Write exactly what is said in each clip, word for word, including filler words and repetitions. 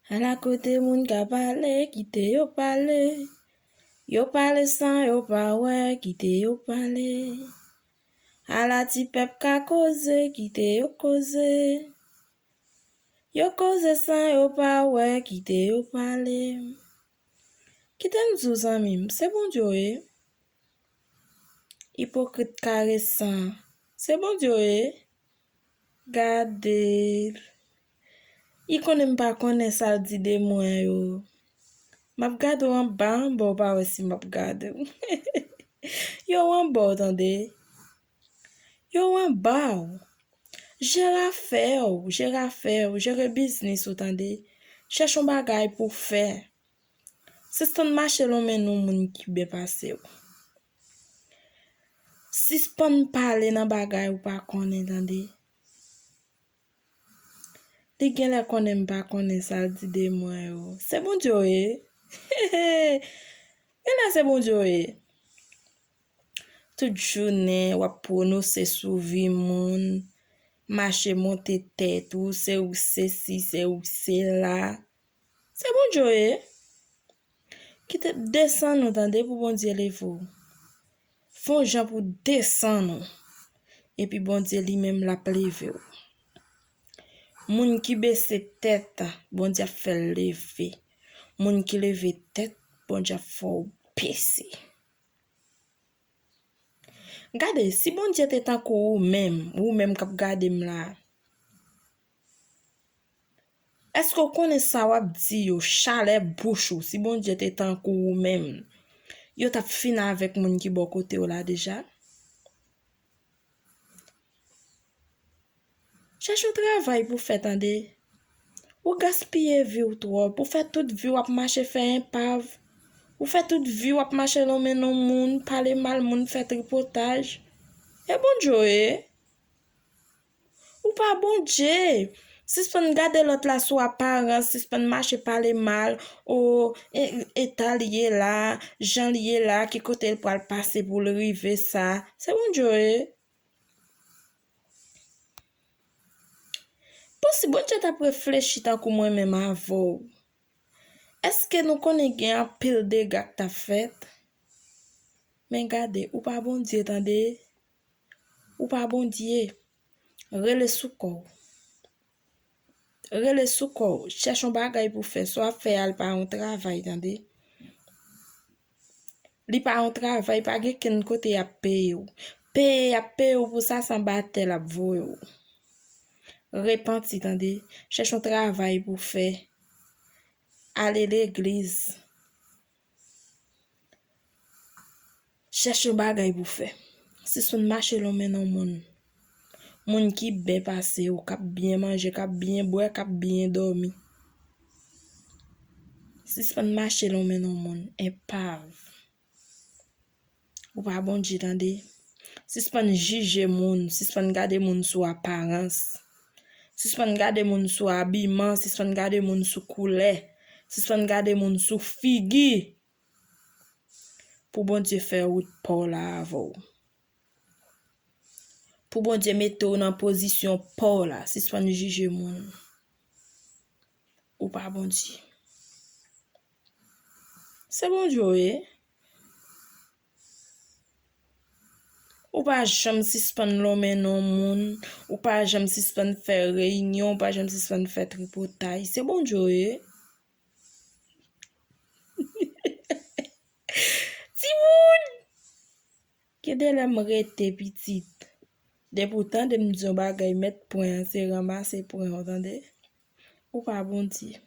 Ala kote moun ka pale, kite yo pale. Yo pale san yo pa wè, kite yo pale. Ala ti pèp ka koze, kite yo koze. Yo koze san yo pa wè, kite yo pale. Kite m di w, zanmi m, se Bondye w ye. Ipokrit karesan, se Bondye w ye. Gade l. Li konnen m pa konnen sa l di de mwen yo. M ap gade w anba, anba, w pa wè si m ap gade w. Yo anba w, tande. Yo anba w. Jere afè w, jere afè w, jere biznis ou, tande. Chèche yon bagay pou w fè. Sispann mache lonmen non moun ki byen pase w. Sispann pale nan bagay ou pa konnen, tande. Li genlè konnen m pa konnen sa l di de mwen yo. Se Bondye w ye. Genlè se Bondye w ye. Tout jounen, w ap pwononse sou vi moun, mache monte tèt ou, se ou sesi, se ou sela. Se Bondye w ye. Kite desann ou, tande, pou Bondye leve w. Fè yon jan pou desann ou. Epi Bondye li menm l ap leve w. Moun ki bese tèt, Bondye ap fè l leve. Moun ki leve tèt, Bondye ap fè w bese. Gade, si Bondye te tankou ou menm, ou menm k ap gade m la, èske w konnen sa w ap di yo, chalè bouch ou, si Bondye te tankou ou menm, yo t ap fin avèk moun ki bò kote w la deja? Chèche yon travay pou w fè, tande. Ou gaspiye vi w twòp. Ou fè tout vi w ap mache fè enpav. Ou fè tout vi w ap mache lonmen non moun, pale mal moun, fè tripotaj. E Bondye w ye. Ou pa Bondye. Sispann gade lòt la sou aparans, sispann mache pale mal. O, e, eta l ye la, jan l ye la, ki kote l pral pase pou l rive sa. Se Bondye w ye. Bon, si Bondye t ap reflechi tankou mwen menm avè w, èske nou konnen gen anpil dega k t ap fèt? Men gade, ou pa Bondye, tande. Ou pa Bondye. Rele sou kò w. Rele sou kò w. Chèche yon bagay pou w fè. Sa w ap fè a, li pa yon travay, tande. Li pa yon travay, pa gen kenn kote y ap peye w. Peye y ap peye w pou sa, se anba tè l ap voye w. Repanti, tande. Chèche yon travay pou w fè. Ale legliz. Chèche yon bagay pou w fè. Sispann mache lonmen non moun. Moun ki byen pase w, k ap byen manje, k ap byen bwè, k ap byen dòmi. Sispann mache lonmen non moun. Enpav. Ou pa Bondye, tande. Sispann jije moun, sispann gade moun sou aparans. Sispann gade moun sou abiman, sispann gade moun sou koulè, sispann gade moun sou figi. Pou Bondye fè wout pa w la avè w. Pou Bondye mete w nan pozisyon pa w la, sispann jije moun. Ou pa Bondye. Se Bondye w ye. Ou pa janm sispann lonmen non moun. Ou pa janm sispann fè reyinyon. Ou pa janm sispann fè tripotay. Se Bondye w ye. Timoun! Gen de lè m rete pitit. Depi w tande m di yon bagay, mèt pwen an, se ranmase pwen an, w tande? Ou pa Bondye.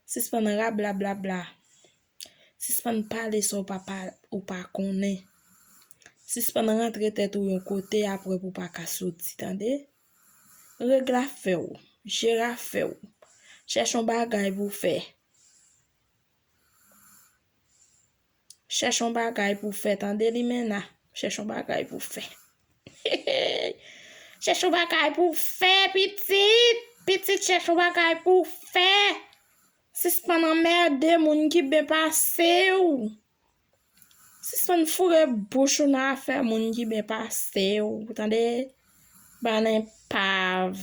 Sispann rablablabla. Sispann pale sa w pa, pa, ou pa konnen. Sispann rantre tèt ou yon kote apre pou w pa ka soti, tande? Regle afè w, jere afè w. Chèche yon bagay pou w fè. Chèche yon bagay pou w fè, tande, Limena? Chèche yon bagay pou w fè. Chèche yon bagay pou w fè, pitit. Pitit, chèche yon bagay pou w fè. Sispann anmède moun ki byen pase w. Sispann foure bouch ou nan afè moun ki byen pase w, tande? Bann enpav.